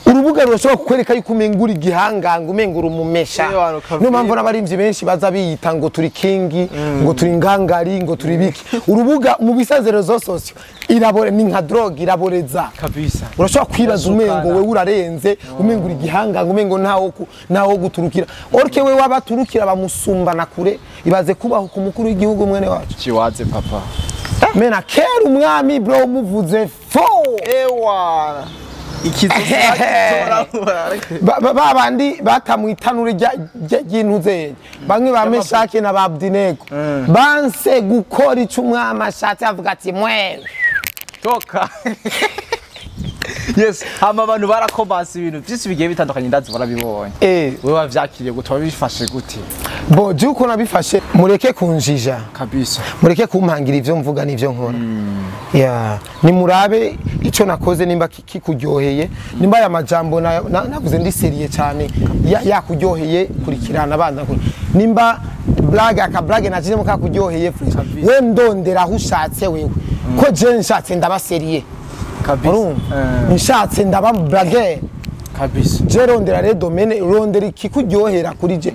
Urubuga rurashobora kukwereka yuko umengura igihanganga, umengura umumesha. Niyo mpamvu n'abarimvyi benshi baza biyita ngo turi kingi, ngo turi ngangari, ngo turi biki. Urubuga mu bisanzwe réseaux sociaux irabore, ni nka drogue, iraboreza. Kabisa. Urashobora kwibaza umengo wewe urarenze, umengura igihanganga, umengo ntawo guturukira. Orke wewe wabaturukira bamusumbana kure. Ibaze kubaho ku mukuru w'igihugu mwene wacu. Kiwaze papa. Mena kera umwami bro muvuze fo. Ewa. Ba bandi batamwitanure ry'intuze bamwe ba Meshake na ba Abdinego banse gukora ico umwami ashatse, avuga ati mwe toka. Yes, hama abantu barakomansa ibintu byinshi bigiye bitandukanye, ndazi barabibonye. Wewe wavyakiriye gute, wabifashe gute? Bo je uko nabifashe, mureke kunjija. Kabisa. Mureke kumpangira ivyo mvuga n'ivyo nkora. Ya, nimurabe ico nakoze nimba kikuryoheye, nimba aya majambo navuze ndi sérieux cyane yakuryoheye, kurikirana abana. Nimba blague aka blague najemo kakuryoheye, fresh. We ndondera aho ushatse wewe. Ko je nshatse ndaba sérieux. Kabisa. Urumva? Nshatse ndaba blague. Kabisa. Je rondera rero domaine, rondera ikikuryohera kuri je.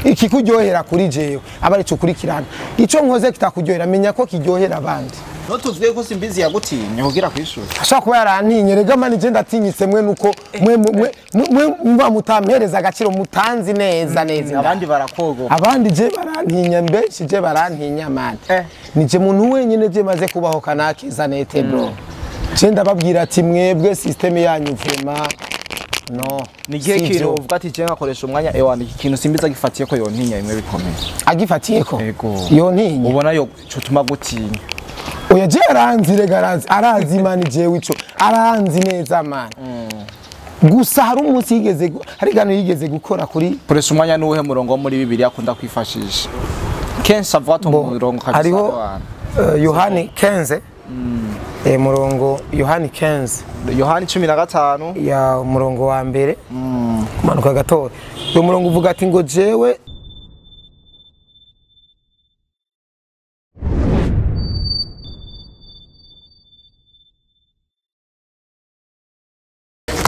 Ikikuryohera kuri jewe aba ari cyo kurikirana. Ico nkoze kitakuryohera, menya ko kiryohera abandi. No tuzwiye ko Simbizi yagutinye kugira kwishura. Ashobora kuba yarantinye rega mani, je ndatinyitse mwe nuko mwe mba mutampereza agaciro, mutanzi neza neza. Abandi barakogo. Abandi je barantinya, mbenshi je barantinya mani. Ni je muntu wenyine je maze kubaho kanakiza nete bro. Je ndababwira ati mwebwe système yanyu vraiment no. Ni igihe sivyo. kintu uvuga ati je nkakoresha umwanya, ewa, ni ikintu Simbizi agifatiye ko yontinya bimwe bikomeye? Agifatiye ko Ego. yontinya? Ubona yo cotuma gutinya. Oya, je aranzi rega, aranzi, arazi mani, jewe ico aranzi neza mani. Gusa hari umunsi yigeze hari gano yigeze gukora kuri Koresha umwanya, nuwuhe murongo wo muri Bibiliya akunda kwifashisha kenshi, avuga ati Bo, umurongo kabisa? hariho Ewana. Yohani 15, murongo Yohani 15. Yohani 15. Ya, umurongo wa mbere kumanuka gatoya. Uwo murongo uvuga ati ngo jewe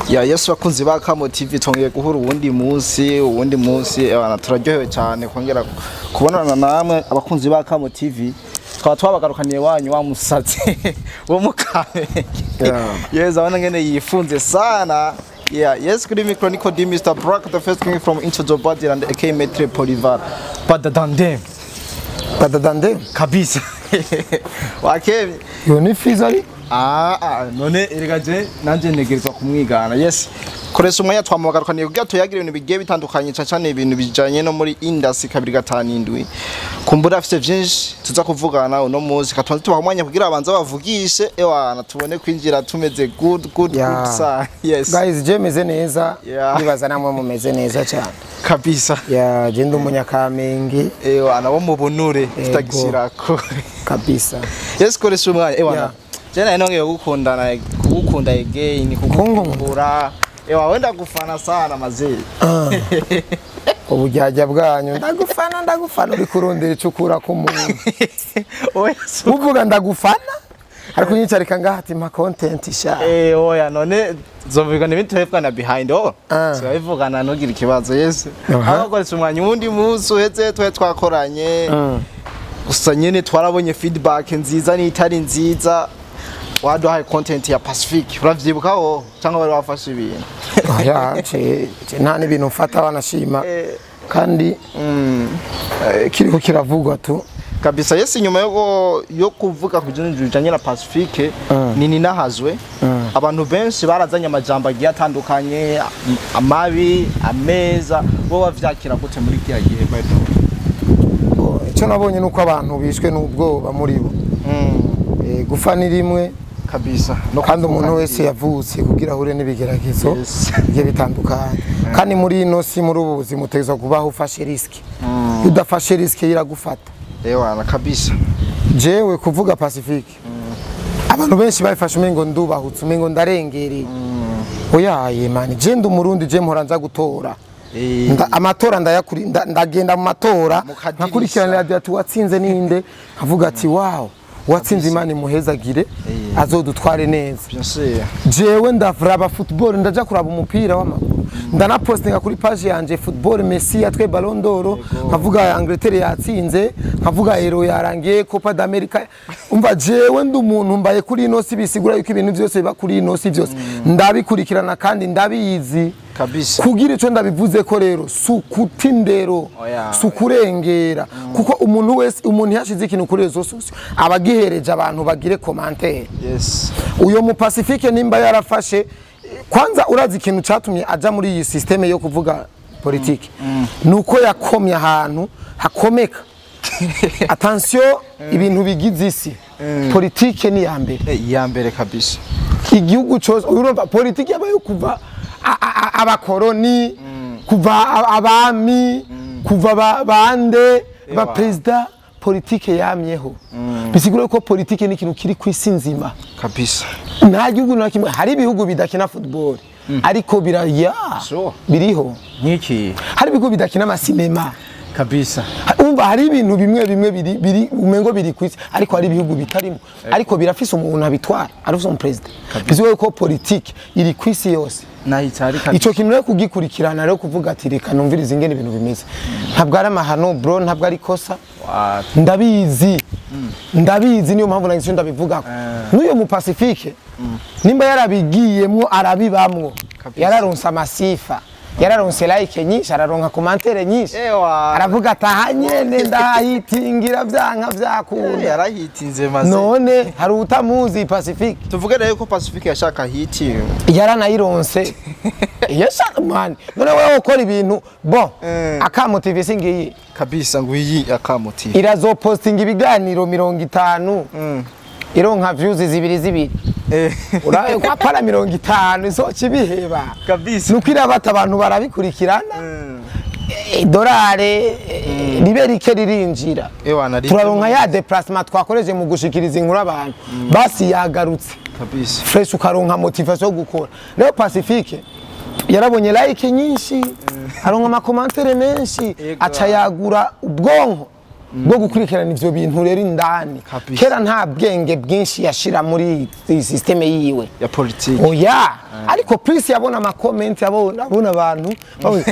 Ya Yesu, bakunzi ba Kamo TV, twongeye guhura uwundi munsi. Abana turaryohewe cyane kongera kubonana namwe abakunzi ba Kamo TV. Twaba twabagarukaniye wanyu wa musatsi wo mukamenge. Yes, abana ngene yifunze sana. Yeah, yes, kuri micro niko di Mr. Brock, the first king from Incho Body and AK Metre Polivar. Badadande. Badadande. Kabisa. Wakemye. Yo ni fiza ari. Ah, ah, none erega je nanje ntegerezwa kumwigana. Yes. Koresha umwanya twamubagarukaniye kugira tuyagire ibintu bigiye bitandukanye, cyane cyane ibintu bijanye no muri industry 257. Kumbura afite vyinshi tuza kuvugana uno munsi, katubanze tubaha umwanya kugira abanza bavugishe, ewana tubone kwinjira tumeze good good good sa. Yes. Guys, je meze neza. Nibaza namwe mumeze neza cyane. Kabisa. Ya, je ndi umunyakamenge. Ewana wo mu bunure tutagishirako. Kabisa. Yes, koresha umwanya, ewana. Je nawe nongeye kugukundana, kugukunda again, kugukumbura. Ewa, wenda gufana sana mazee. Ubujyajya bwanyu, ndagufana, ndagufana, uri kurondera icyo ukura ku muntu. Oya. Uvuga ndagufana ariko unyicarika ngaha ati mpa content sha. Eh, oya, none zovugana ibintu tubivugana behind oh. Turabivugana, ntugire ikibazo. Yes. Aho koresha umwanya, uwundi munsi uheze twe twakoranye. Gusa nyene twarabonye feedback nziza n'itari nziza. Waduhaye content ya Pacific. Uravyibuka ho cyangwa bari wafashe ibintu? Oya, je nta n'ibintu mfata, banashima kandi kiriko kiravugwa tu. Kabisa, yes, inyuma yo kuvuga ku bintu bijanye na Pacifique ni ninahazwe, abantu benshi barazanye amajambo agiye atandukanye, amabi, ameza. Bo bavyakira gute muri kiriya gihe, by the way? Bo, icyo nabonye nuko abantu bishwe n'ubwoba muri bo. Gufa ni rimwe. Kabisa no Kandi umuntu kuvuga wese yavutse kugira ahure n'ibigeragezo bigiye bitandukanye, kandi muri ino si, muri ubu buzima, utegerezwa kubaho ufashe risque. Iyo udafashe risque iragufata. Ewana kabisa. Jewe kuvuga Pacifique, abantu benshi babifashe umengo ndubahutse, umengo ndarengereye. Oyaye mani, je ndi Umurundi, je mpora nza gutora. Amatora ndagenda mu matora. Mukadirisha. Nkakurikirana radio ati watsinze ninde, nkavuga ati wow, Uwatsinze Imana imuhezagire, azodutware neza. Bien sûr. Jewe ndavraba football, ndaja kuraba umupira w'amaguru, ndanapostinga kuri page yanje football, Messi yatwaye Ballon d'Or, nkavuga Angleterre yatsinze, nkavuga Euro yarangiye, Copa d'America. Umva, jewe ndi umuntu mbaye kuri ino si, bisigura yuko ibintu byose biba kuri ino si byose ndabikurikirana kandi ndabizi. Kabisa. Kugira ico ndabivuze ko rero sukuta indero, Oya. sukurengera, kuko umuntu wese, umuntu yashize ikintu kuri réseaux sociaux aba agihereje abantu bagire commentaire. Uyo mu Pacifique nimba yarafashe, kwanza urazi ikintu cyatumye aja muri iyi système yo kuvuga politike, nuko yakomye ahantu hakomeka. Attention, ibintu bigize isi, politike ni ya mbere. Iya mbere kabisa. Igihugu cyose, urumva, politike yabaye kuva abakoroni, kuva abami, kuva bande ba perezida, politike yamyeho. Bisigura ko politike ni ikintu kiri ku isi nzima. Kabisa. Nta gihugu na kimwe, hari ibihugu bidakina football ariko biraya. Biriho. Nk'iki? Hari ibihugu bidakina amasinema. Kabisa. Umva, hari ibintu bimwe bimwe biri umengo biri ku isi, ariko hari ibihugu bitarimo, ariko birafise umuntu abitwara, arafise umuperezida. Bisigura ko politike iri ku isi yose. Nahitari kabisa. Ico kintu rero kugikurikirana rero, kuvuga ati reka numvirize ingene ibintu bimeze, ntabwo ari amahano bro, ntabwo ari kosa. Wapi. Ndabizi, ndabizi, niyo mpamvu nagize ndabivugako. N'uyo mu Pacifique nimba yarabigiyemwo arabibamwo, yararonse amasifa, yararonse like nyinshi, araronka commentaire nyinshi. Aravuga ati aha nyene ndahitingira vyanka vyakunda. Yarahitinze maze. None hari utamuzi Pacifique? Tuvuge rero ko Pacifique yashaka hit. Yaranayironse yashaka man. None wewe ukora ibintu bon, Akamo TV singiyi. Kabisa, ngo iyi Akamo TV. Irazopostinga ibiganiro 50, ironka views zibiri zibiri. Uraye kwa para 50 izoca ibiheba. Nuko irabata abantu barabikurikirana, idolare ribe rike ririnjira. Ewana. Turaronka ya déplacement twakoreje mu gushikiriza inkuru abantu, basi yagarutse fresh, ukaronka motivation yo gukora. Rero Pacifique yarabonye like nyinshi, aronka ama commentaires menshi, aca yagura ubwonko bwo gukurikirana ivyo bintu rero indani. Kera nta bwenge bwinshi yashira muri iyi système yiwe ya politiki. Oya, ariko plus yabona ama comments, abona abantu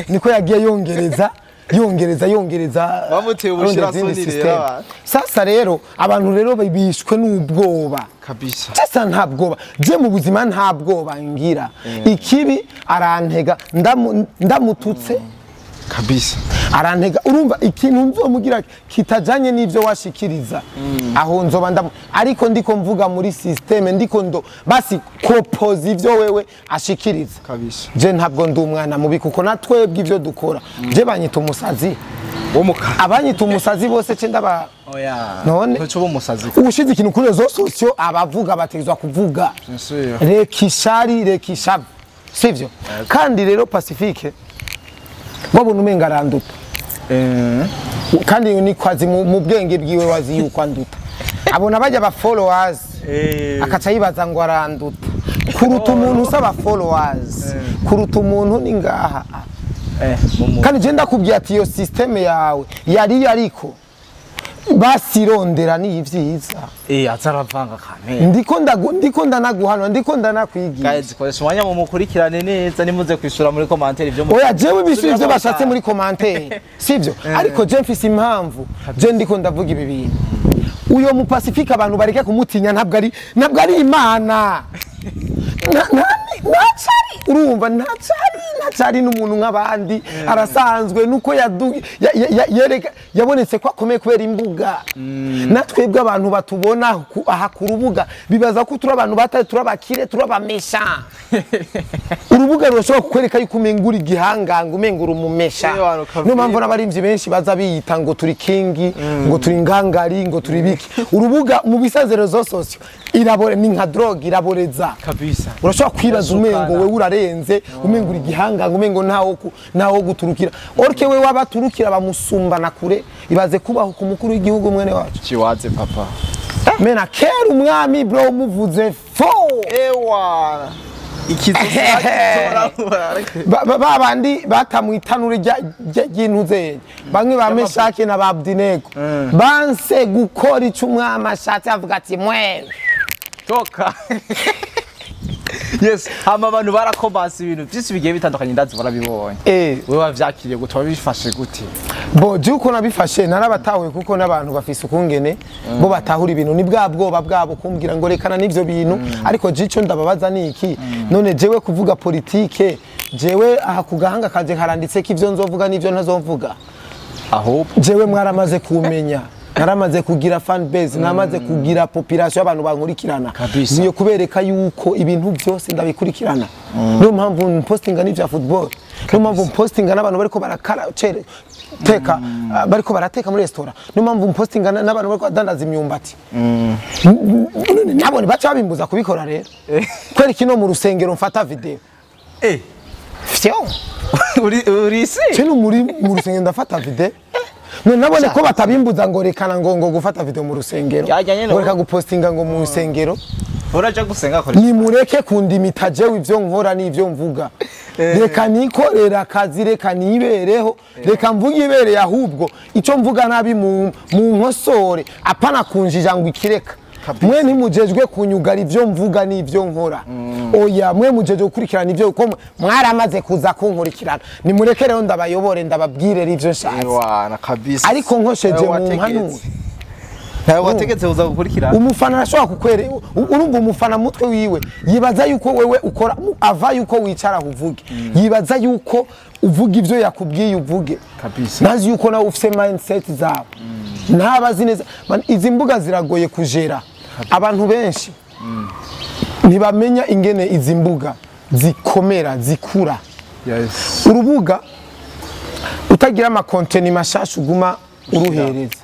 niko yagiye yongereza, yongereza, yongereza. Bamuteye arondera ubushirasoni izindi rero système. abantu. Sasa rero abantu rero bishwe n'ubwoba. Sasa nta bwoba, je mu buzima nta bwoba ngira. Ikibi arantega, ndamututse arantega. Urumva, ikintu nzomugira kitajanye n'ivyo washikiriza aho nzoba ndamu, ariko ndiko mvuga muri système, ndiko ndo basi kopoza ivyo wewe ashikiriza. Je ntabwo ndi umwana mubi, kuko natwebwe ivyo dukora, je banyita umusazi. Wo muka. Abanyita umusazi bose ce ndaba Oya. None? Ntuco bo umusazi. Ubushize ikintu kuri réseaux sociaux, abavuga bategezwa kuvuga. Bien sûr. Reka ishari, reka ishavu, sivyo? Kandi rero Pacifique wabona umenga aranduta, kandi ni kwazi mu bwenge bwiwe wazi yuko anduta. Abona bajya ba followers, akaca yibaza ngo aranduta. Kuruta umuntu usaba followers, kuruta umuntu ni ngaha. Mumu. Kandi je ndakubwiye ati iyo système yawe yari ariko basirondera ni ivyiza. Azaravanga kame. Ndiko ndanaguhanura, ndiko ndanakwigisha. Guys, koresha umwanya mu mukurikirane neza, nimuze kwishura muri commentaire ivyo Oya, jewe ibisubizo ivyo bashatse muri commentaire sivyo, ariko je mfise impamvu je ndiko ndavuga ibi bintu. Uyo mu Pacifique abantu bareke kumutinya, ntabwo ari imana. Ntacari, urumva, ntacari n'umuntu nk'abandi, arasanzwe. Nuko yereka yabonetse ko akomeye kubera imbuga. Natwebwe abantu batubona aha ku rubuga bibaza ko turi abantu batari, turi abakire, turi abamesha. Urubuga rurashobora kukwereka yuko umenga uri igihanganga, umenga uri umumesha. Abantu kabisa. Niyo mpamvu n'abarimvyi benshi baza biyita ngo turi kingi, ngo turi ngangari, ngo turi biki. Urubuga mu bisanzwe, réseaux sociaux irabore, ni nka drogue, iraboreza. Urashobora kwibaza umengo Irasukana. wewe urarenze, umengo uri igihanganga, umengo ntawo guturukira, orke wewe wabaturukira bamusumbana kure. Ibaze kubaho ku mukuru w'igihugu mwene wacu. Kiwaze papa. Mena kera umwami bro umuvuze fo. Ewa. Ba bandi batamwitanura ry'intuze bamwe ba Meshaki na ba Abdinego banse gukora ico umwami ashatse, avuga ati mwe toka. Yes, hama abantu barakomanse ibintu byinshi bigiye bitandukanye, ndazi barabibonye. Wewe wavyakiriye gute, wabifashe gute? Bo je uko nabifashe narabatahuye, kuko n'abantu bafise ukungene bo batahura ibintu, ni bwa bwoba bwabo kumbwira ngo rekana n'ivyo bintu. Ariko je ico ndababaza ni iki? None jewe kuvuga politike, jewe aha ku gahanga kanje haranditse ko ivyo nzovuga n'ivyo ntazomvuga? Ahubwo jewe mwaramaze kumenya, naramaze kugira fan base, namaze kugira population y'abantu bankurikirana. Kabisa. Niyo kubereka yuko ibintu byose ndabikurikirana. Niyo mpamvu mpostinga n'ivya football, niyo mpamvu mpostinga n'abantu bariko barakara cere teka, bariko barateka muri restaurant, niyo mpamvu mpostinga n'abantu bariko badandaza imyumbati. Nabone baca babimbuza kubikora rero kwera kino mu rusengero mfata video. Fyo. Uri isi. Kino muri mu rusengero ndafata video. None nabone ko batabimbuza ngo rekana ngo gufata video mu rusengero, Yajyanye ngo reka gupostinga ngo mu rusengero. Uraja gusenga kore. Nimureke kundimita jewe ivyo nkora n'ivyo mvuga. Reka nikorera akazi, reka nibereho, reka mvuge ibereye, ahubwo ico mvuga nabi mu nkosore, apana kunjija ngo ikireka. Mwe ntimujejwe kunyugara ivyo mvuga n'ivyo nkora. Oya, mwe mujejwe gukurikirana ivyo, kuko mwaramaze kuza kunkurikirana. Nimureke rero ndabayobore, ndababwire ivyo nshatse. Ewana kabisa. Ariko nkosheje mu mpanuro. Ntawe wategetse uza gukurikirana. Umufana arashobora kukwere, urumva umufana mutwe wiwe yibaza yuko wewe ukora ava yuko wicara uvuge, yibaza yuko uvuga ivyo yakubwiye uvuge. Kabisa. Nazi yuko nawe ufise mindset zawe. Ntabazi neza. Man, izi mbuga ziragoye kujera. Abantu benshi ntibamenya ingene izi mbuga zikomera, zikura. Yes. Urubuga utagira amakonteni mashasha uguma uruhereza.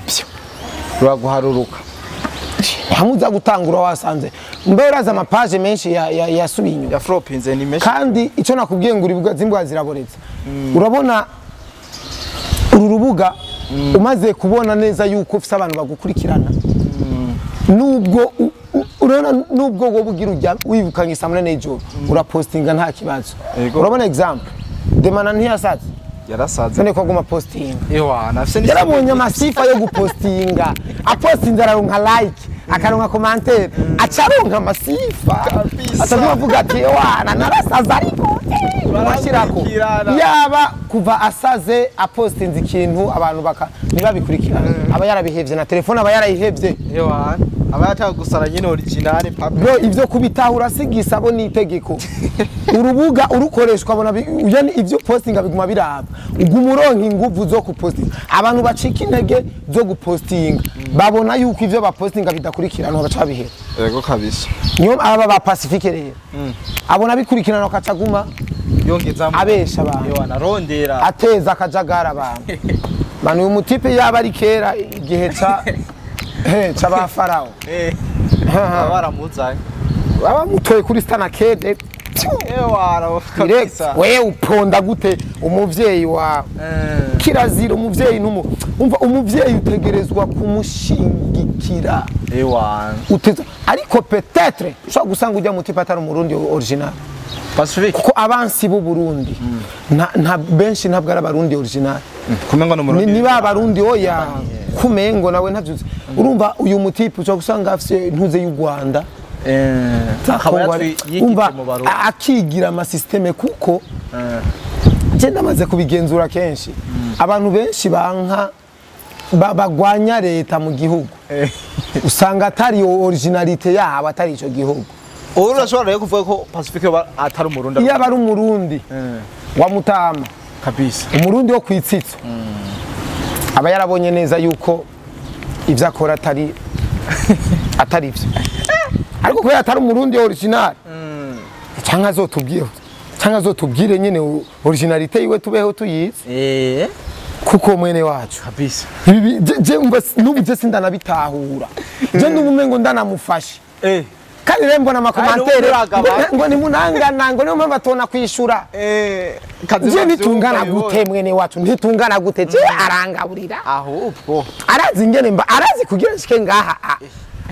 Pyo. Ruraguharuruka. Hamuza gutangura wasanze mbe uraza amapaje menshi yasubiye inyuma. Ya flopinze ni menshi. Kandi icyo nakubwiye ngo uribuga zimbwa ziraboretse. Urabona uru rubuga umaze kubona neza yuko ufise abantu bagukurikirana. Nubwo urabona nubwo wowe ugira ujya wibukanye saa munani n'ijoro urapostinga nta kibazo. Yego. Urabona example Demana ntiyasaze. Yarasaze. None ko aguma postinga. Ewana afise ni Yarabonye amasifa yo gupostinga, apostinze araronka like, akaronka commentaire, acaronka amasifa. Kabisa. Ataguma avuga ati wana narasaze ariko bashirako. Barakurikirana. Yaba kuva asaze apostinze ikintu abantu baka ntibabikurikirana, aba yarabihevye na telefone aba yarayihevye. Ewana aba yataka gusara nyine original papi. Bro, ivyo kubitahura sigisabo ni itegeko. Urubuga urukoreshwa abona yani ivyo postinga biguma biraba, uguma uronka inguvu zo kupostinga. Abantu bacika intege zo gupostinga babona yuko ivyo bapostinga bidakurikiranwa baca babiheba. Yego kabisa. Niyo aba ba Pacifique rero abona bikurikirana akacaguma Yongezamo abesha abantu, Ewana rondera. ateza akajagari abantu. Manu uyu mutipe yaba ari kera igihe ca ca ba Farao Baramuzanye. bamutoye kuri Stanakede. Ewana Direct kabisa. wewe uponda gute umuvyeyi wawe? Kirazira umuvyeyi numu umva umuvyeyi utegerezwa kumushingikira. Ewana Uteza ariko peut-être ushobora gusanga ujya mu tipe atari umurundi original, Pacifique. kuko abansi b'u Burundi nta benshi ntabwo ari abarundi original. Kumengo no murundi. Ni ba barundi oya kumengo nawe ntavyuzi. Urumva uyu mutipe ushobora gusanga afise ntuze y'u Rwanda, Akaba Kongo yatwi umva mu barundi. akigira amasysteme, kuko je ndamaze kubigenzura kenshi. Abantu benshi banka bagwanya leta mu gihugu usanga atari originalité yabo, atari ico gihugu. Ubu urashobora rero kuvuga ko Pacifique yoba atari umurundi. Iyo aba ari umurundi wa Mutama, Kabisa. umurundi wo kwitsitso, aba yarabonye neza yuko ivyo akora atari vyo. Ariko kubera atari umurundi original, canke azotubwire, canke azotubwire nyene originalité yiwe tubeho tuyizi, kuko mwene wacu Kabisa. ibi je umva n'ubu je sindanabitahura, je n'ubu ngo ndanamufashe. Kandi rero mbona amakomantere Kandi n'ubu ngo nimunangana, ngo niyo mpamvu atona kwishura. Je ntitungana gute mwene wacu, ntitungana gute? Je arangaburira, Ahubwo arazi ingene mba, arazi kugira nshike ngaha.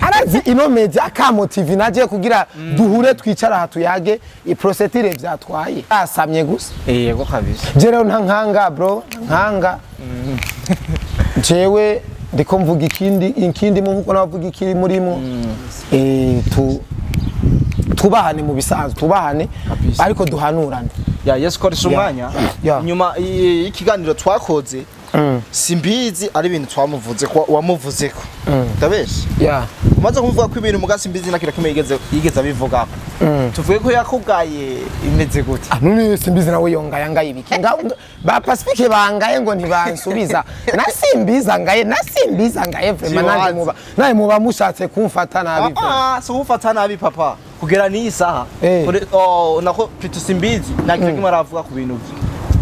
Arazi ino media Akamo TV naje kugira duhure twicara aha tuyage i procédure vyatwaye. Asamye gusa. Yego kabisa. Je rero nta nkanga bro, nkanga. Jewe ndiko mvuga ikindi mu nkuko navuga ikiri murimo. Tubahane mu bisanzwe, tubahane ariko duhanurane. Ya Yesu koresha umwanya. Nyuma y'ikiganiro twakoze Simbizi ari ibintu twamuvuze ko wamuvuze ko. Ndabeshe. Umaze kumuvuga ko ibintu muga Simbizi nakira kimwe yigeze abivuga. Tuvuge ko yakugaye imeze gute? None Simbizi nawe yongaya ngaye ibiki? Ba Pacifique bangaye ngo ntibansubiza. Na Simbizi ngaye, na Simbizi ngaye vraiment nanje muba. Naye muba mushatse kumfata nabi. So kumfata nabi papa. Kugera ni isaha. Nako Pito Simbizi nakira kimwe aravuga ku bintu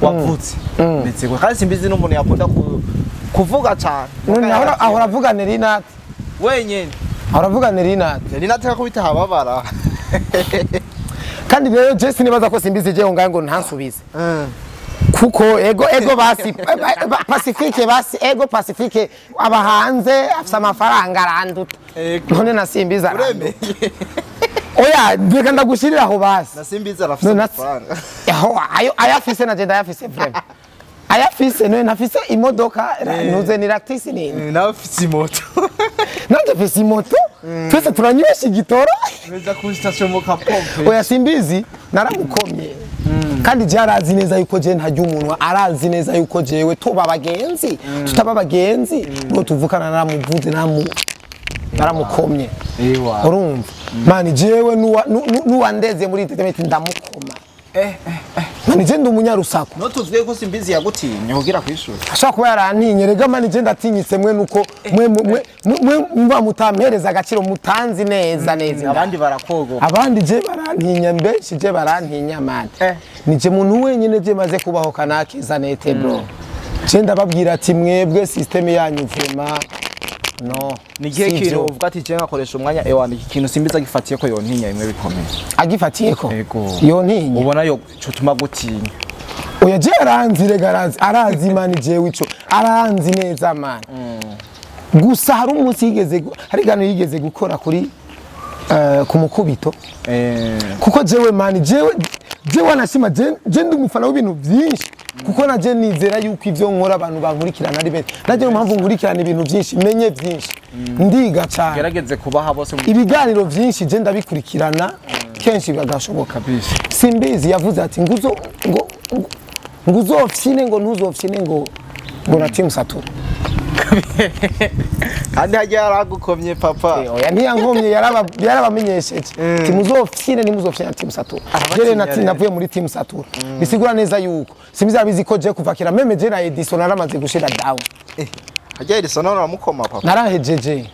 wavutse. Ndetse kandi Simbizi n'umuntu yakunda kuvuga cyane. None ahora avuga Nerinat. Wenyene. Ahora avuga Nerinat. Nerinat akubita hababara. Kandi rero Jesse nibaza ko Simbizi je ngaye ngo ntansubize. Kuko ego basi Pacifique basi ego Pacifique abahanze afisa amafaranga aranduta. None na Simbizi aremeye. Oya reka ndagushirira aho basi. Na Simbizi arafise amafaranga. Aho ayo ayafise na je ndayafise vraiment. Ayafise none nafise imodoka nuze ni lactise nini. Nawe ufise imoto. Nanje mfise imoto. Twese turanywesha igitoro. Meza ku station mu kapompe. Oya Simbizi naramukomye. Kandi je arazi neza yuko je ntajya umunwa, arazi neza yuko jewe tuba abagenzi, tutaba abagenzi, ngo tuvukana naramuvuze naramukomye. Urumva? Mani jewe nuwandeze muri entertainment ndamukoma. Mani je ndi umunyarusaku. No tuzwiye ko Simbizi yagutinye kugira kwishura. Ashaka kuba yarantinye rega mani je ndatinyitse mwe nuko mwe mwe mutampereza agaciro mutanzi neza neza. Abandi barakogo. Abandi je barantinya mbenshi je barantinya mani. Ni je muntu wenyine je maze kubaho kanakiza nete bro. Je ndababwira ati mwebwe system yanyu vraiment no. Ni gihe kintu uvuga ati je ngakoresha umwanya ewa ni ikintu Simbizi agifatiye ko yontinya imwe bikomeye. Agifatiye ko? Yontinya. Ubona yo cyo tuma gutinya. Oya je aranzi rega aranzi arazi mani jewe ico aranzi neza mani. Gusa hari umunsi yigeze hari gano yigeze gukora kuri ku mukubito. Kuko jewe mani jewe nashima je ndi umufana w'ibintu byinshi. Kuko naje nizera yuko ivyo nkora abantu bankurikirana ari benshi. Naje mpamvu nkurikirana ibintu byinshi menye byinshi. Ndiga cyane. Gerageze kubaha bose ibiganiro byinshi je ndabikurikirana kenshi bigashoboka kabisa. Simbizi yavuze ati nguzo ngo nguzofyine ngo ntuzofyine ngo na Team Satura. Kandi hajya yaragukomye papa. Oya ntiyankomye yarabamenyesheje. Timuzofyine nimuzofyine na Team Satura. Jere navuye muri Team Satura. Bisigura neza yuko Simbizi abizi ko je kuva kera meme je na Edison naramaze gushira down. Hajya Edison aramukoma papa. Narahejeje.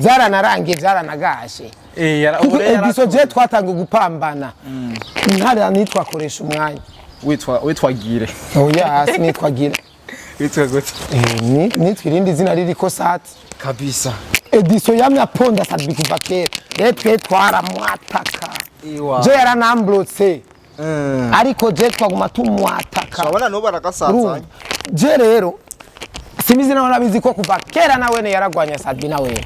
Byaranarangiye byaranagashe. Edison je twatanga gupambana. Ntara nitwakoresha umwanya. Witwa Gire. Oya sinitwa Gire. Witwa gute? Nitwa irindi zina ririko sati. Kabisa. Edison yamye aponda Sadbi kuva kera. Rero twe twaramwataka. Je yaranamblotse. Ariko je twaguma tumwataka. Urabona no baragasaza. Je rero Simbizi nawe arabizi ko kuva kera nawe ne yaragwanya Sadbi nawe.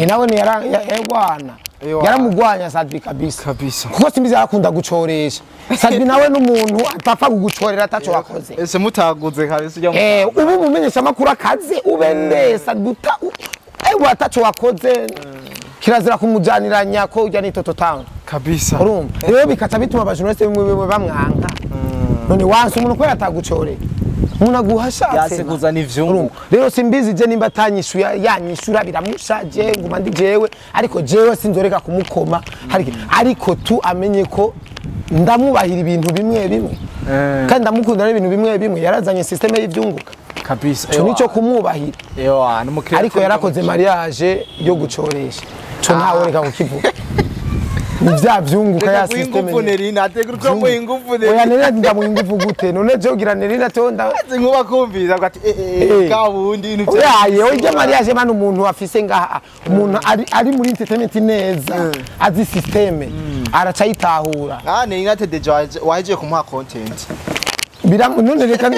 Nawe ne yaragwana. Yaramugwanya Sadbi kabisa. Kabisa. Kuko Simbizi arakunda gucoresha. Sadbi nawe n'umuntu atapfa kugucorera ataco wakoze. Ese mutaguze kabisa ujya. Ubu mumenyesha makuru akaze ubende Sadbi uta ataco wakoze. Kirazira kumujaniranya ko ujya ni Toto Town. Kabisa. Urumva. Rero bikaca bituma abajournaliste bimwe bamwanka. None wanse umuntu ko yatagucorera. Umuntu aguhashatse. Yasekuza n'ivyungu. Rero Simbizi je nimba atanyishuya yanyishura biramushaje nguma ndi jewe ariko jewe sinzoreka kumukoma ariko tu amenye ko ndamubahira ibintu bimwe bimwe. Kandi ndamukunda n'ibintu bimwe bimwe yarazanye systeme y'ivyunguka. Kabisa. Cyo nico kumwubahira. Ewa n'umukiriya. Ariko yarakoze mariage yo gucoresha. Cyo ntawe reka kukivuga. Nivya vyunguka ya systeme. Oya Nerina ndamuha ingufu gute? None je ugira Nerina to nda nkuba kumvira ati ka bundi ibintu Oya oya mariage man umuntu afise ngaha umuntu ari muri entertainment neza azi systeme aracayitahura. Nerina tedeje wahejeje kumuha content. Biramu none reka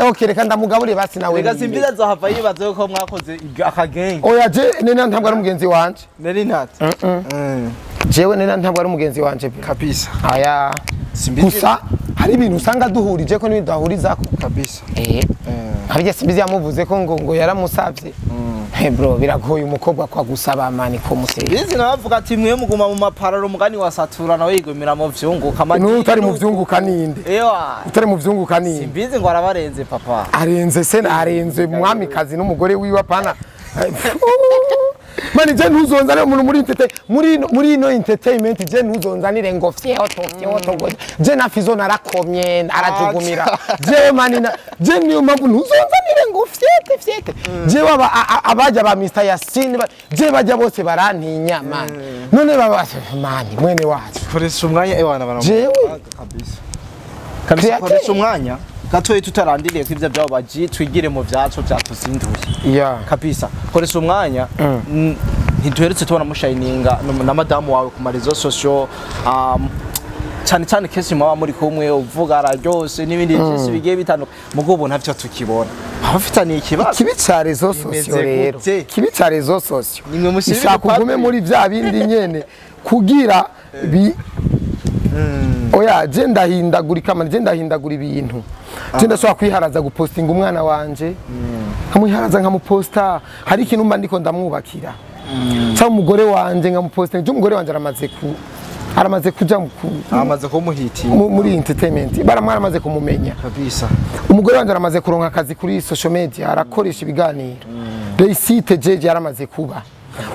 okay, reka ndamugabure basi nawe. Reka Simbizi azohava yibaza yuko mwakoze akagenge. Oya, je Nena ntabwo ari umugenzi wanje. Nari ntati. Jewe Nena ntabwo ari umugenzi wanje pe. Kabisa. Aya. Simbizi Gusa hari ibintu usanga duhurije ko n'ibindi duhurizako. Kabisa. Harya Simbizi yamuvuze ko ngo yaramusavye. Hey bro, biragoye umukobwa kwa gusaba mani ko museye. Bizi nabavuga ati mwe muguma mu mapararo, mugani wa Satura nawe yigumira mu vyunguka. N'utari mu vyunguka ninde? Ewa. Utari mu vyunguka ninde? Simbizi ngo arabarenze papa. Arenze se, arenze mwamikazi n'umugore wiwe apana. Mani je ntuzonzanire umuntu muri muri ino entertainment, je ntuzonzanire ngo fyehoto fyehoto, ngo je na Fizo narakomye arajugumira. Je mani na je niyo mpamvu ntuzonzanire ngo fyete fyete. Je waba abajya ba Mr Yasin je bajya bose barantinya mani. None baba mani mwene wacu. Koresha umwanya ewana bana. Jewe. Kabisa. Kabisa, koresha umwanya gatoyi tutarandiriye ko ivyo byabo baji twigire mu vyacu vyatuzinduye. Kabisa, koresha umwanya. Ntiduherutse tubona mushayininga na madamu wawe ku ma réseaux sociaux, cyane cyane kenshi muba muri kumwe uvuga araryoshe n'ibindi byinshi bigiye bitandukanye, mugo ubu ntavyo tukibona, abafitaniye ikibazo. Kibi ca réseaux sociaux Bimeze rero. gute? Kibi ca réseaux sociaux. Nimwe mushyira Ishaka ibipapuro. ugume muri vya bindi nyene kugira bi oya, je ndahindagurika man, je ndahindagura ibintu. Je ndashobora kwiharaza gupostinga umwana wanje, nkamwiharaza nkamuposta, hari ikintu mba ndiko ndamwubakira, cyangwa umugore wanje nkamupostinga. Je umugore wanje aramaze kuja Amaze kumuhiti. Muri entertainment baramwaramaze kumumenya. Kabisa. Umugore wanje aramaze kuronka akazi kuri social media, arakoresha ibiganiro, réussite jeje yaramaze kuba.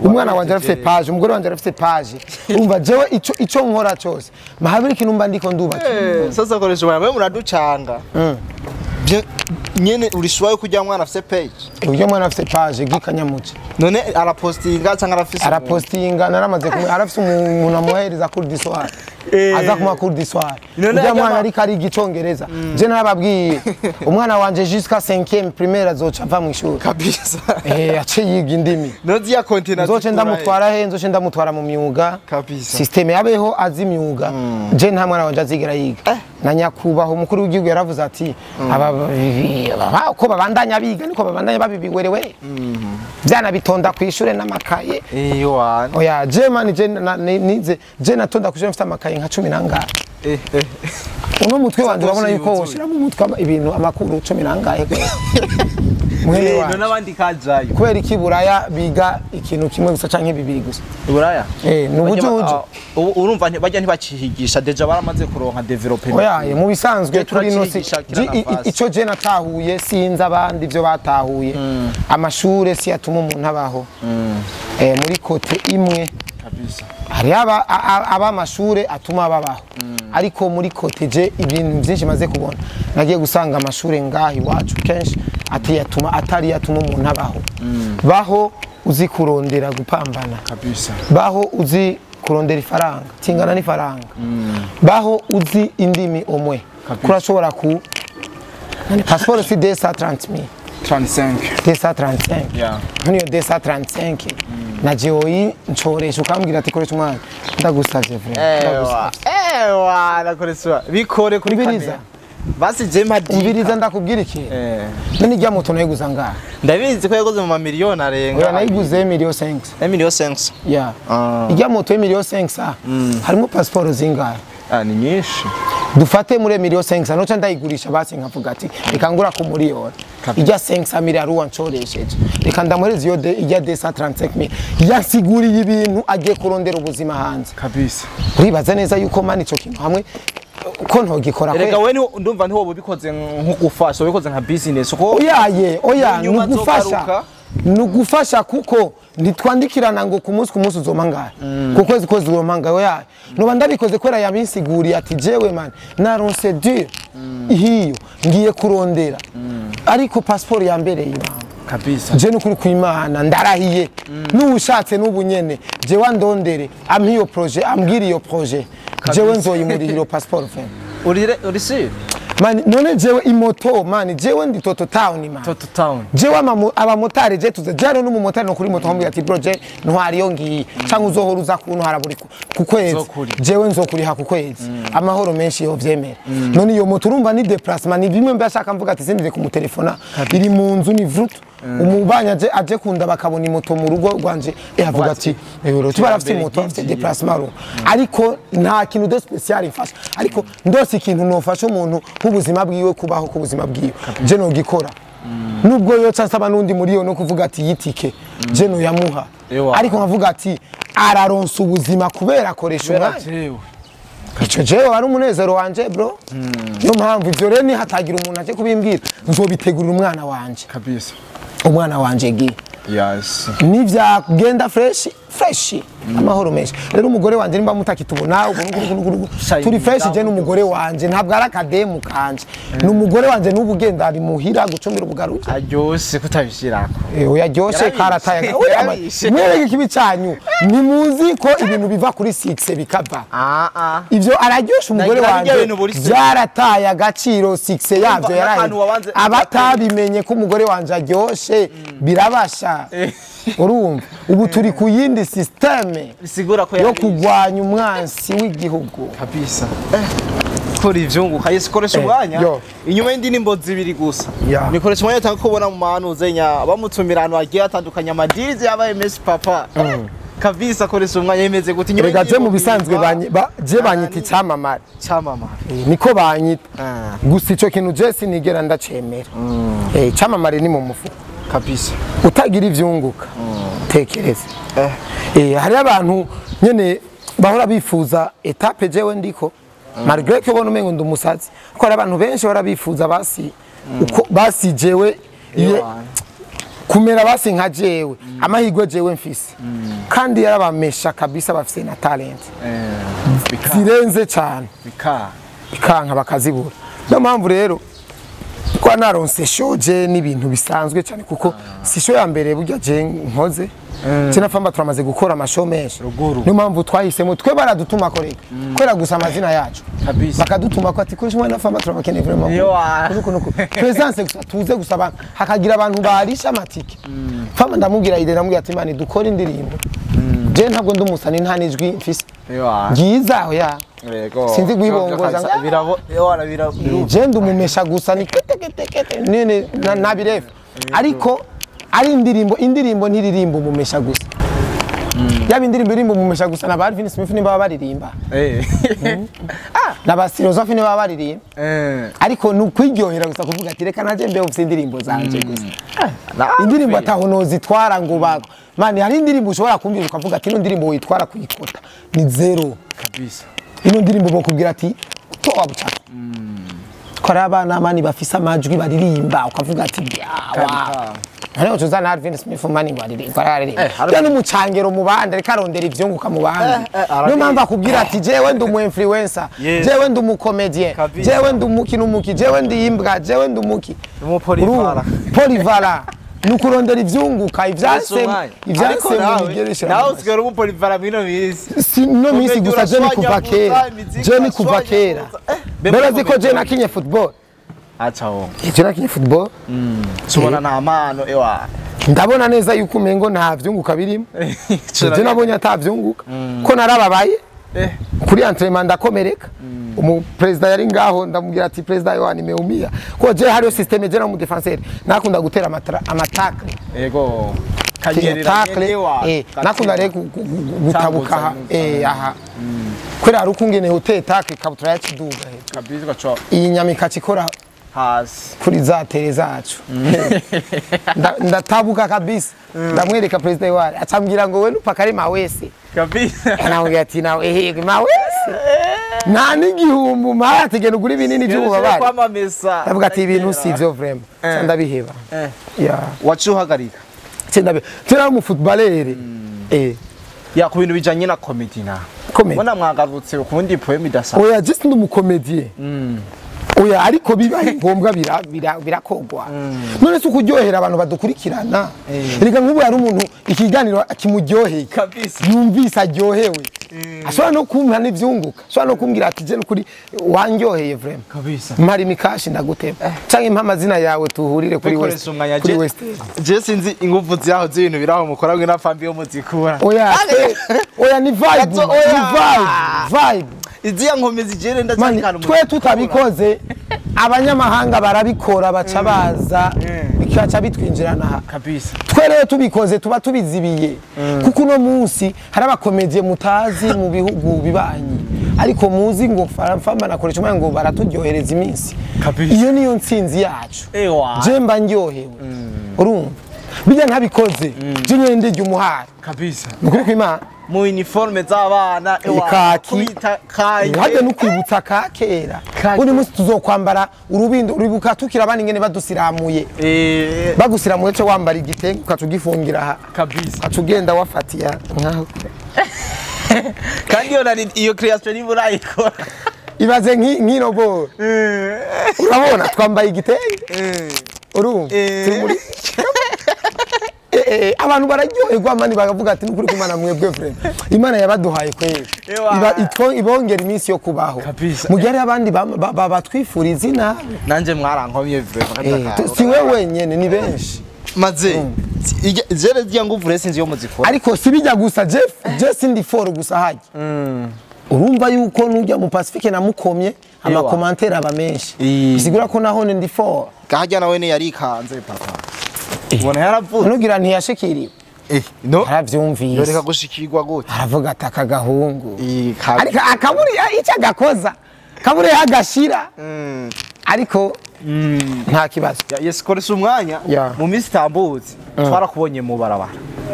Umwana wanje arafise page, umugore wanje arafise page. Umva, jewe ico nkora cyose mahabiri ikintu mba ndiko ndubaka. Sasa koresha umwanya, mwe muraducanga. Nyene urishuwayo kujya mwana afise page? Uyo mwana afise page gikanyamuce. None arapostinga cyangwa arafise? Arapostinga, naramaze kumwe, arafise umuntu amuhereza cours du soir, aza kuma cours du soir. None Ujya mwana ajya ariko ariga icongereza. Je narababwiye, umwana wanje jusqu'à 5e primaire azoca ava mu ishuri. Kabisa. Ace yiga indimi. Nozi ya container. Nzoce ndamutwara he? Nzoce ndamutwara mu myuga. Kabisa. Système yabeho azi imyuga. Je nta mwana wanje azigera yiga. Na nyakubahwa umukuru w'igihugu yaravuze ati aba uko babandanya biga niko babandanya babibiwerewe, byana bitonda ku ishure n'amakaye. Ewa. Oya, je mani je nize, je natonda ku ishure mfite amakaye nka 10 nangahe. Uno mutwe wanje urabona yuko yuzuye. woshiramo umutwe ibintu amakuru 10 nangahe mwene wanje. None abandi kajayo. Kubera iki Buraya biga ikintu kimwe gusa canke bibiri gusa? Buraya. Ni ubujuju. Ubu urumva bajya ntibacihigisha, déjà baramaze kuronka development. Oya, mu bisanzwe Twe kuri ino si turacigisha kila nafasi. Ico je natahuye, sinzi abandi ivyo batahuye, amashure si yatuma umuntu abaho. Muri côté imwe Kabisa. hari aba amashure atuma babaho, ariko muri côté je ibintu byinshi maze kubona, nagiye gusanga amashure ngaha iwacu kenshi ati yatuma atari yatuma umuntu abaho. Baho uzi kurondera gupambana. Kabisa. Baho uzi kurondera ifaranga tingana n'ifaranga. Baho uzi indimi omwe kurashobora ku none passeport si 230 mille? 35. 235. Yeah. Nk'iyo 235 na jewe ncoresha ukambwira ati koresha umwanya, ndagusavye vraiment, ndagusavye. Ewa. Ewa, nakoresha. Bikore kuri Umviriza. kamera. Basi je madi. Umviriza ndakubwira ikintu. None irya moto nayiguza ngaha? Ndabizi ko yaguze mu mamiliyoni arenga. Oya, nayiguze miliyoni 5. Miliyoni 5. Yeah. Ah. Irya moto y'miliyoni 5 harimo pasiporo zingahe? Ah, ni nyinshi. Dufate muri miliyoni 5, noca ndayigurisha basi nkavuga ati reka ngura ku miliyoni, ijya 5 mili ari uwancoresheje, reka ndamuhereza iyo ijya 235 mili, yasiguriye ibintu agiye kurondera ubuzima hanze. Kabisa. Uribaza neza yuko mani ico kintu hamwe ko ntogikora? Erega we ndumva ntiwoba ubikoze nko gufasha, ubikoze nka business ko Oyaye, oya. Nyuma Nugufasha. azogaruka. Nugufasha kuko ntitwandikirana ngo ku munsi ku munsi uzoma ngahe, ku kwezi kwezi uzoma ngahe. Oya, noba ndabikoze kubera yabinsiguriye ati jewe man naronse dur hiyo ngiye kurondera, ariko passport yambereye ibanga. Kabisa. Je nukuri kw'Imana ndarahiye, n'uwushatse n'ubu nyene jewe andondere ampe iyo projet, ambwire iyo projet, jewe nzoyimurira iyo passport vraiment. Uri uri si? Man, none jewe imoto, man, jewe ndi Toto Town, man. Toto Town. Jewe abamotari je tuze jaro n'umumotari no kuri moto nkambwira ati bro, je ntwari yo ngiye cyangwa uzohora uza kuntwara buri ku kwezi. Nzokuriha. Jewe nzokuriha ku kwezi, amahoro menshi yo vyemera. None iyo moto urumva ni déplacement, ni bimwe mbashaka mvuga ati sindire kumutelefona, iri mu nzu, ni vrut umubanya aje kunda bakabona imoto mu rugo rwanje, avuga ati "Ero tuba arafite moto, afite déplacement ro." Ariko nta kintu de spécial imfasha, ariko ndose ikintu nofasha umuntu nk'ubuzima bwiwe, kubaho k'ubuzima bwiwe, je nogikora nubwo yoca nsaba n'undi muri no kuvuga ati yitike, je noyamuha. Ewa. Ariko nkavuga ati araronsa ubuzima kubera akoresha umwanya. Jewe. Ico jewe wari umunezero wanje, bro. Niyo mpamvu ivyo rero nihatagira umuntu aje kubimbwira, nzobitegurira umwana wanje. Kabisa. Umwana wanje gi nivyagenda fresh fresh, amahoro menshi. Rero umugore wanje nimba mutakitubona ubu nuku nuku nuku, turi fresh. Je n'umugore wanje ntabwo ari akademu kanje, ni umugore wanje n'ubu ugenda ari muhira gucumbira ubugaruke. Aryose kutabishirako. Oya, ryoshe. Yarabishe. Karataye. Oya, Yarabishe. mwereke ikibi canyu, ntimuzi ko ibintu biva kuri 6 bikava. Ah ah. Ivyo araryosha umugore Nagira wanje bijya bintu buri se. byarataye agaciro, 6 yavyo N'akantu yaraye. Abatabimenye ko umugore wanje aryoshe birabasha. Urumva ubu turi ku yindi système Bisigura ko yo yarabishe. kugwanya umwansi w'igihugu. Kabisa. Kora ivyunguka, Yesu, koresha umwanya. Yo. Inyuma y'indirimbo zibiri gusa. Ya. Nikoresha umwanya utanga kubona mu mantu zenya bamutumira ahantu hagiye hatandukanye, amadizi yabaye Messi papa. Kabisa, koresha umwanya yemeze gute inyuma Rega je mu y'indirimbo bisanzwe je banyita icyamamare. Cyamamare. Niko banyita. Ah. Gusa ico kintu je sinigera ndacemera. Icyamamare ni mu mufuko. Kabisa. Utagira ivyunguka, tekereza. Hari abantu nyene bahora bifuza étape jewe ndiko, malgré ko ubona umengo ndi umusazi, ko hari abantu benshi bahora bifuza basi uko basi jewe kumera basi nka jewe, amahirwe jewe mfise, kandi yarabamesha kabisa, bafise na talent Bika zirenze cyane. Bika. Bikanka bakazibura. Niyo mpamvu rero kuba naronse show je n'ibintu bisanzwe cyane, kuko si show ya mbere burya je nkoze. Je na Famba turamaze gukora amashow menshi. Ruguru. Niyo mpamvu twahisemo twe, baradutuma koreka kubera gusa amazina yacu. Kabisa. Bakadutuma ko ati kuri mwe na Famba turabakeneye vraiment. Yo, ah. Nuko nuko présence gusa, tuze gusa abantu, hakagira abantu barisha amatike. Famba ndamubwira idée, ndamubwira ati man, dukore indirimbo. Je ntabwo ndi umusani, nta n'ijwi mfise Yo. ryiza, oya. Yego. Sinzi guhibongoza. Birabo yo bira. Je ndi umumesha gusa, ni kete kete kete nene nabirefu, ariko ari indirimbo, indirimbo ntiririmba umumesha gusa. Yaba indirimbo irimba umumesha gusa, na ba Alvin Smith niba baririmba, na ba Philosophe niba baririmba. Ariko ni ukwiryohera gusa, kuvuga ati reka naje mbe ufite indirimbo zanje gusa, indirimbo ataho nozitwara ngo ba man. Hari indirimbo ushobora kumvira ukavuga ati ino ndirimbo witwara kuyikota ni zéro. Kabisa. Ino ndirimbo bokubwira ati toa bucaka ko ari abana man bafise amajwi baririmba, ukavuga ati yawa. Hariho tuzana Alvin Smith man ngo aririmba, aririmba. Ya n'umucangero mu bandi, ariko arondera ivyunguka mu bandi. Arabizi. Niyo mpamvu akubwira ati jewe ndi umu influencer, jewe ndi umu comédien, jewe ndi umuki n'umuki, jewe ndi imbwa, jewe ndi umuki. Umu polyvalent. Polyvalent ni ukurondera ivyunguka ivyanse ivyanse Ariko mu nawe migeresha. nawe usigara umu polyvalent mwino minsi. Si no minsi gusa, je ni kuva kera, je ni kuva kera. Mbere ko je nakinye football. Acha wo. Je nakinye football. Tubona nta mpano ewa. Ndabona neza yuko umengo nta vyunguka birimo. Je nabonye atavyunguka ko narababaye kuri entraînement, ndakomereka. Umu président yari ngaho, ndamubwira ati président yohani, nimeumia ko je hariyo système, je na mu défenseur nakunda gutera amatacle. Yego. Kanyerera. Tacle, nakunda rero gutabuka aha, aha, kubera hari ukungene uteye tacle, ikabutura yaciduga hejuru. Kabisa, gacho. Iyi nyama ikacikora hasi. Kuri za tere zacu. Ndatabuka kabisa, ndamwereka président wari, acambwira ngo we nupaka ari mawese. Kabisa. Anambwira ati nawe ehe mawese nta n'igihumbi umpaye, ati genda ugure ibinini by'ububabare. Kwamamesa. Ndavuga ati ibintu si byo vraiment, ca ndabiheba. Ya. Waciye uhagarika. Ca ndabiheba, tera mu footballeur. Ya, ku bintu bijanye na comedy na Comedy. mbona mwagarutse ku wundi poem idasanzwe. Oya, just ndi umucomédien. Oya, ariko bibaye ngombwa birakogwa. None se ukuryohera abantu badukurikirana, reka nk'ubu hari umuntu ikiganiro kimuryoheye Kabisa. yumvise aryohewe, ashobora no kumpa n'ivyunguka, ashobora no kumbwira ati je nukuri wanryoheye vraiment Kabisa. mpari mikashi ndagutema, canke mpa amazina yawe tuhurire kuri West, Bikoresha umwanya. kuri West. Je sinzi ingufu zaho z'ibintu biraho mukora mwe na fambi yo muzikura. Oya, oya, ni vibe. Gato, Ni oya. vibe, vibe. Iziya nkomezi jere Mani, ndacyakana. twe tutabikoze abanyamahanga barabikora, baca baza bikaca bitwinjirana aha. Kabisa. Twe rero tubikoze tuba tubizibiye, kuko uno munsi hari abakomediye mutazi mu bihugu bibanyi, ariko muzi ngo Famba nakoresha umwanya ngo baraturyohereza iminsi. Kabisa. Iyo niyo ntsinzi yacu. Ewa. Je mba ndyohewe, urumva bijya ntabikoze je nyene ndirya umuhari. Kabisa. Ni ukuri kw'Imana. Mu uniforme z'abana, ewa. Kaki. Kubita kaye. Hajya no kwibutsa ka kera. Ka Undi munsi tuzokwambara urubindo, uribuka tukira abana ingene badusiramuye? Eh. Bagusiramuye cyo wambara igitenge ukaca ugifungira aha, Kabisa. ukaca ugenda wafatiya nkaho. Kandi iyo nari iyo creation ni burayikora. Ibaze nk'ino bo urabona twambaye igitenge, urumva turi muri abantu bararyoherwa mani, bakavuga ati nukuri kumana mwebwe vraiment Imana yabaduhaye kweli. Ewa. Ibongera iminsi yo kubaho. Kabisa. Mu gihe hariho abandi batwifuriza inabi. Nanje mwarankomye vraiment. Si we wenyene, ni benshi. Maze jere zya nguvu rero sinzi yo muzikora. Ariko si bijya gusa, Jeff, je sindi foro gusa hajya, urumva yuko nujya mu Pacifique namukomye amakomantere aba menshi, bisigura ko nahone ndi foro. Gahajya nawe ne yarikanze papa. Ubona yaravutse. Nugira ntiyashikiriwe. Eh, no. Aravyumvise. Yoreka gushikirwa gute? Aravuga ati aka gahungu Eh, ka- ariko akaburi icyo agakoza kaburi agashira, ariko nta kibazo. Ya, yes, koresha umwanya. Ya. Mu minsi itambutse twarakubonye mu barabara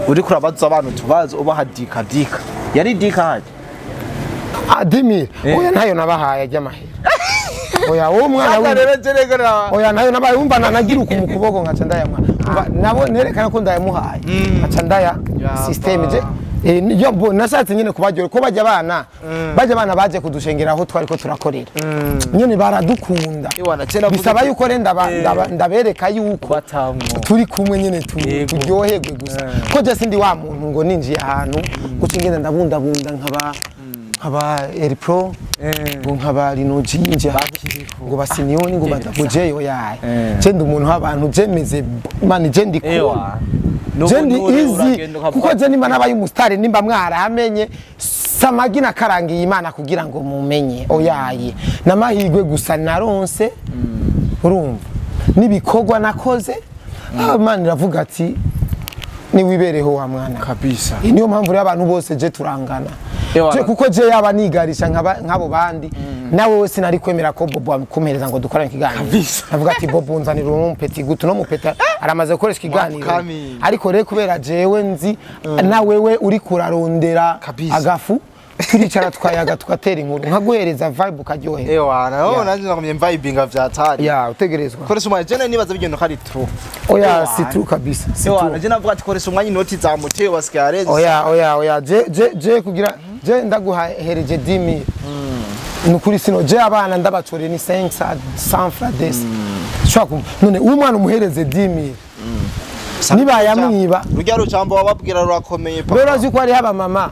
uriko urabaza abantu tubazo, ubaha dika dika, yari dika hajya. Adimir, oya, ntayo nabahaye ajya amahera, oya, wowe umwana oya, nayo nabaye wumva nanagira uku mu kuboko nkaca ndayamuha. Umva, nabo nerekana ko ndayamuhaye nkaca ndaya Yaba. system je niyo nashatse nyine kubaryohera ko bajya abana baje kudushengera aho twari ko turakorera nyine baradukunda. Ewana, je navuze Bisaba yuko rero ndabereka yuko Batamwo. turi kumwe nyine Yego. turyoherwe gusa, ko je sindi wa muntu ngo ninjiye ahantu guca ingenda ndabundabunda nkaba Air Pro, ngo nkaba Lino G nje ngo basiniyoni ngo badabujeyo yaye. Je ndi umuntu w'abantu, je meze mani, je ndi cool. Ewa. Je ndi easy, kuko je nimba nabaye umusitari, nimba mwaramenye samagi nakarangiye Imana kugira ngo mumenye, oyaye, n'amahirwe gusa naronse, urumva n'ibikorwa nakoze. Imana iravuga ati niwibereho wa mwana. Kabisa. Iyi niyo mpamvu rero abantu bose je turangana. Ewa. Je kuko je yaba nigarisha nk'abo bandi nawe wese nari kwemera ko Bobo amukomereza ngo dukorane ikiganiro. Kabisa. Avuga ati Bobo nzanira uno mupeti gutu no mupeta aramaze gukoresha ikiganiro. Mwakami. Ariko rero kubera jewe nzi na wewe uri kurarondera Kabisa. agafu, turicara twayaga tugatera inkuru nkaguhereza vibe ukaryohera. Ewa, naho nanje nagumye mvibinga vyatari. Ya, utegerezwa. Koresha umwanya, je nibaza bigenda ko ari true. Oya. Ewa. Si true kabisa, si Ewa, true. nanje navuga ati koresha umwanya, inoti za muteo wasigaye arenze. Oya, oya, oya, je kugira je ndaguhereje 10000 nukuri sino je abana ndabacoreye ni 500 100 francs des shaka none uwo mwana umuhereze 10000 nibayamwiba. Rujya rujambo wababwira rurakomeye papa. Rero uzi ko hariho abamama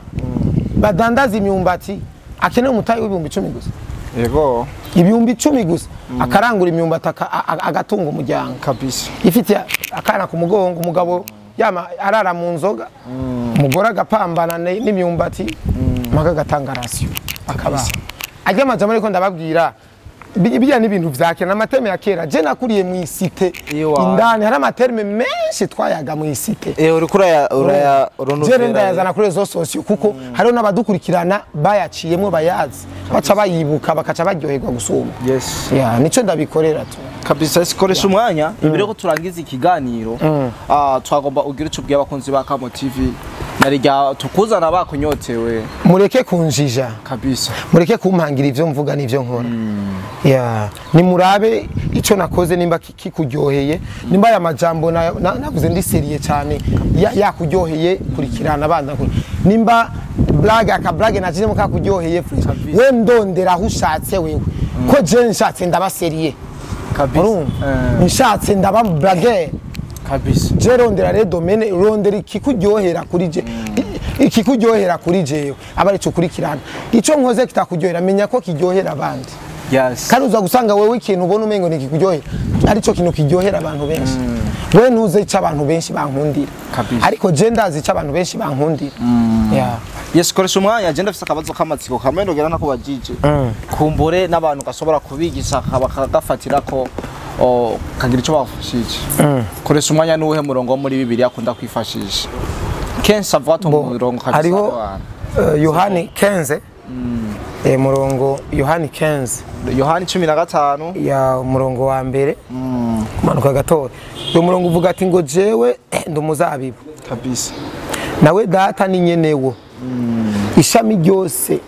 badandaza imyumbati akeneye umutayi w'10,000 gusa. Yego. 10,000 gusa akarangura imyumbati agatunga umuryango. Kabisa. Ifite akana ku mugongo, umugabo yama arara mu nzoga, umugore agapambana n'imyumbati mpaka agatanga ration akabaho ajya amajambo. Ariko ndababwira bijya n'ibintu vya kera n'amateme ya kera. Je nakuriye mu isite. Iwa. Indani hari amaterme menshi twayaga mu isite. Eh, uriko uraya uraya Je rero ndayazana kuri réseaux sociaux kuko hariho n'abadukurikirana bayaciyemwo bayazi, baca bayibuka bakaca baryoherwa gusumba. Yes. Ya, nico ndabikorera tu. Kabisa, sikoresha umwanya imbere ko turangiza ikiganiro. Ah, twagomba ugira icyo ubwiye abakunzi ba Kamo TV nari rya tukuzana bakunyotewe. Mureke kunjija. Kabisa. Mureke kumpangira ivyo mvuga n'ivyo nkora. Ya, nimurabe icyo nakoze nimba kikuryoheye, nimba aya majambo navuze ndi sérieux cyane yakuryoheye, kurikirana abana nimba blague aka blague nakizemo kakuryoheye fresh. We ndondera aho ushatse wewe. Ko je nshatse ndaba sérieux. Kabisa. Urumva, nshatse ndaba blagueur. Kabisa. Je rondera rero domaine, rondera ikikuryohera kuri je, ikikuryohera kuri jewe aba arico ukurikirana. Ico nkoze kitakuryohera, menya ko kiryohera abandi. Kandi uza gusanga wewe ikintu ubona umengo ni kikuryohera arico kintu kiryohera abantu benshi. Wewe ntuze ico abantu benshi bankundira. Ariko je ndazi ico abantu benshi bankundira. Yeah. Yes, koresha umwanya, je ndafise akabazo k'amatsiko kamwe ndogera nako bajije. Kumbure n'abantu gashobora kubigisha bakagafatira ko kagira ico bafashije. Koresha umwanya, nuwuhe murongo wo muri Bibiliya akunda kwifashisha? Kenshi avuga ati Bo, umurongo kabisa. hariho Abantu. Yohani 15, murongo Yohani 15. Yohani 15. Ya, umurongo wa mbere kumanuka gatoya. Uwo murongo uvuga ati ngo jewe ndi umuzabibu, nawe data ni nyenewo, ishami ryose.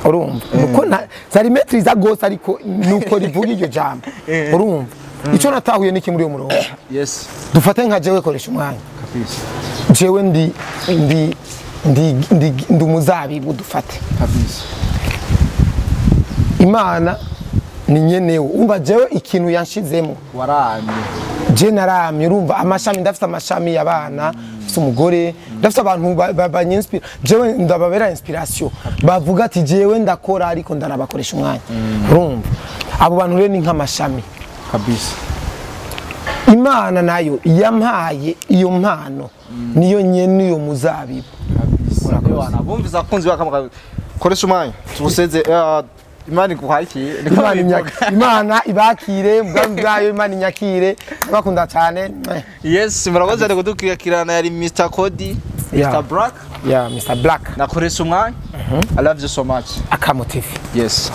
Urumva nuko zari maîtriser gose, ariko nuko rivuga iryo jambo. Urumva icyo natahuye niki muri uwo murongo? Dufate nka jewe koresha umwanya. Jewe ndi umuzabibu, dufate. Imana ni nyenewo. Umva, jewe ikintu yanshizemo, Waramye. je naramye. Urumva, amashami, ndafite amashami y'abana, ndafite umugore, ndafite abantu banyinspira. Jewe ndababera inspiration, bavuga ati jewe ndakora ariko ndanabakoresha umwanya. Urumva, abo bantu rero ni nk'amashami. Imana nayo yampaye iyo mpano, niyo nyene iyo muzabibu. Ewana, bumvise abakunzi bakamuka koresha umwanya tubuseze, Imana iguhakiye. Niko Imana bivuga. Imana ibakire ubwami bwayo, Imana inyakire, ndabakunda cyane. Yes, murakoze cyane kudukurikirana. Yari Mr Cody, Mr Black Ya, Mr Black. na koresha umwanya. I love you so much. Akamo TV. Yes.